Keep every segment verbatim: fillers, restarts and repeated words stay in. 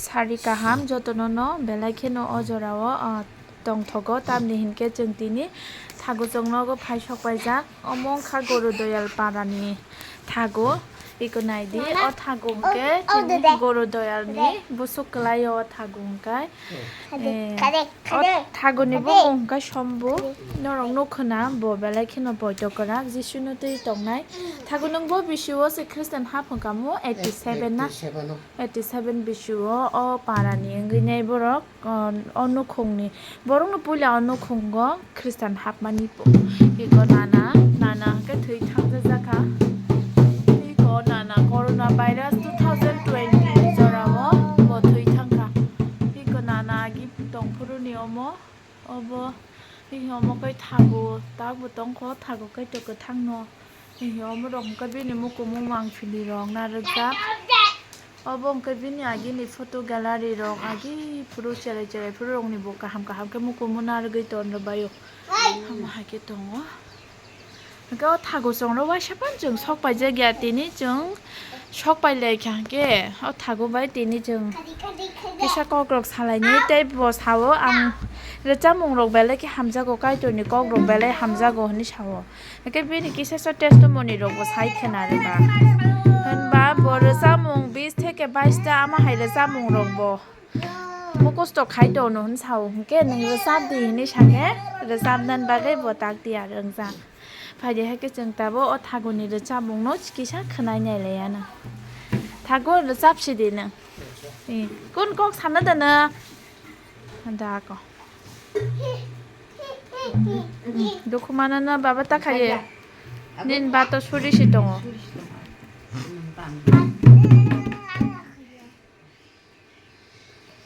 Sari kaham jotono no belai kheno o jorao, ah, tongthogo, tamni hinkhe chwng tini Thagu chwng nogo phai sok paijak. Omo wngkha Guru Doyal parani Thagu. Iko naidi, o Thagu hwnkhe chini Guru Doyalni busuk kwlaio o Thagu hwnkhe. Eh, o Thaguni bumung hwnkhe Sombu. Norok nukho na, bo belai kheno poito kwrak, Jisuno twi tongnai. Thagu nwng bo bisio se Christian hap hwnkha mo, eighty seven na? Eighty seven o. Eighty seven bisio o parani wngwi nai borok, o, o nukhungni. Borokno puila o nukhungo Christian hapmani po-, eko nana, nana hwnkhe thwi thangjajakha. Eko nana corona virus two thousand twenty ni jorao bo thwi thangkha. Eko nana agi tongphuru ni omo, obo, eko omo kai Thagu, tak bo tongkho, Thagu kai to kwthangno. Hihi omo rok hwnkhe bini mukumu mangpili rok narwkjak. Obo hwnkhe bini agini photo gallery rok, agi phuru cherai cherai phuru rokni bo kaham kaham khe mukumu narwgwi tonrwbaio. Hama hai khe tongo. Hwnkhe o Thagu chwng rok waisa phano chwng sok paijak ya, tini chwng sok pai lai kha hwnkhe o Thagu bai tini chwng kisa kok rok salainai tei bo sao ang rwchapmung rok belai khe hamjago, Kaitorni kok rok belai hamjago hinwi sao. Hwnkhe bini kisa so testimony rokbo sai khna rwkha. Hwnba bo rwchapmung bis theke bais ta ama hai rwchapmung rokbo mukhusto khai tongno hwn sao, hwnkhe nwng rwchap di hinwi sakhe rwchapnani bagwi bo tak tiyar wngjak. Phaidi hai khe chwng tabuk o Thaguni rwchapmungno kisa khwnai nai lai anw. Thagu rwchap sidi nwng. Ee, kun kok sana da nwng? Da ko. Dukhu manana baba ta khaye. Nin ba to suri si tongo.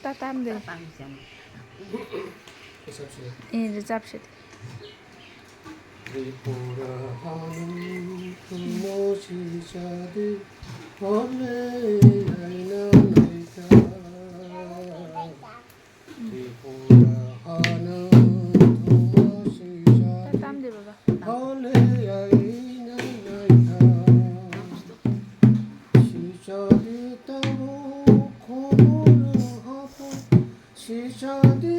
Ta tam de. Ee, rwchap si. Tripura hanung tumo sisadi hole aina naika. Tripura hanung tumo sisadi hole aina naika. Sisadi tabo khobor hapo. Sisadi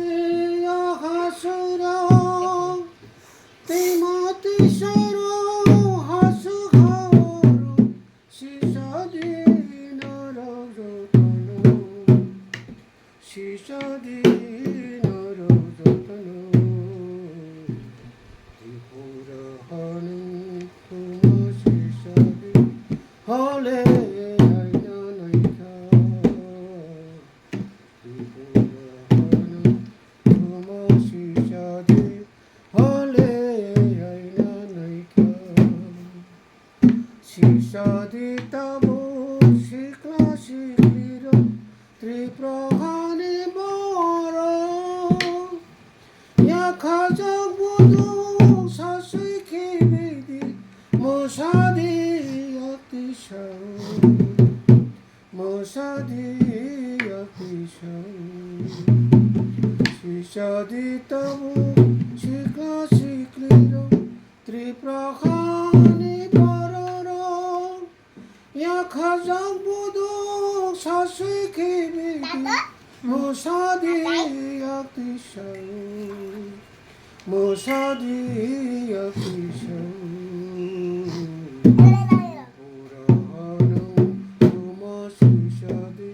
ya hasura. Tei mati saro hasuk haoro, sisadi norok jotono, sisadi norok jotono. Tripura hanung tumo sisadi, hole aina naikha. Tripura hanung tumo sisadi hole aina naikha. Sisadi tabo sikla siklirok Tripura hani borok. Yakhajak buduk sasui khibidi mosadi yaktisao. Mosadi yaktisao. Sisadi tabuk sikla siklirok Tripura hani bororok. Yakhajak buduk sasui khibidi mosadi yaktisao. Mosadi yaktisao. Pura hanung tumo sisadi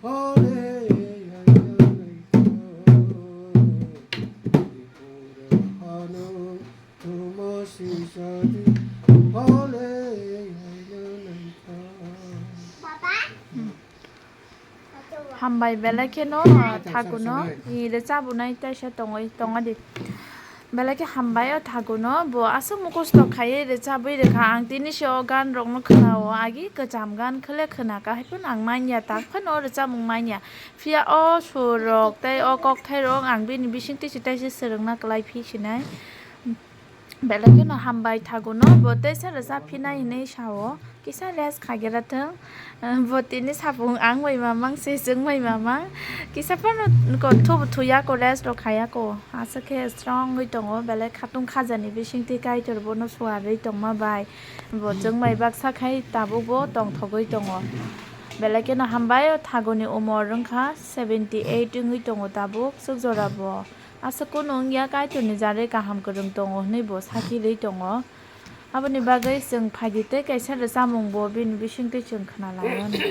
hole aina naikha. Pura hanung tumo sisadi hole aina naikha. Hambai belai kheno, ah, Thaguno, i rwchabunai taisa tongoi, tongadi. Belai khe hambai o Thaguno, bo aswk mukhusto khaiwi rwchabwi rwkha. Ang tini se o gan rokno khwnao, agi kwcham gan khwle khwnakha, hai phano ang manya, tak phano o rwchabmung manya. Phiya o sur rok tei o kokthai rok ang bini bisingtwi se taisa swrwngna kwlai phi sinai. Belai kheno hambai Thaguno, bo teisa rwchap phinai hinwi sao. Kisa rest khaigera thung. Bo tini sapung ang bai mamang se chwng bai mamang. Kisa phano ko thu bo thuya ko, rest rok khaya ko. Aswk khe strong wi tongo, belai khatung khajani bisingtwi Kaitor bono suarwi tongma bai. Bo chwng bai baksa khai tabuk bo tongthogwi tongo. Belai kheno hambai, o thaguni umor wngkha seventy eight wngwi tongo tabuk, chwk jora bo. Aswk kunu wngya, Kaitorni jarwi kaham kwrwng tongo hwnwi bo sakirwi tongo. Aboni bagwi chwng phaidi tei kaisa rwchapmung bo bini bisingtwi chwng khwna laimani.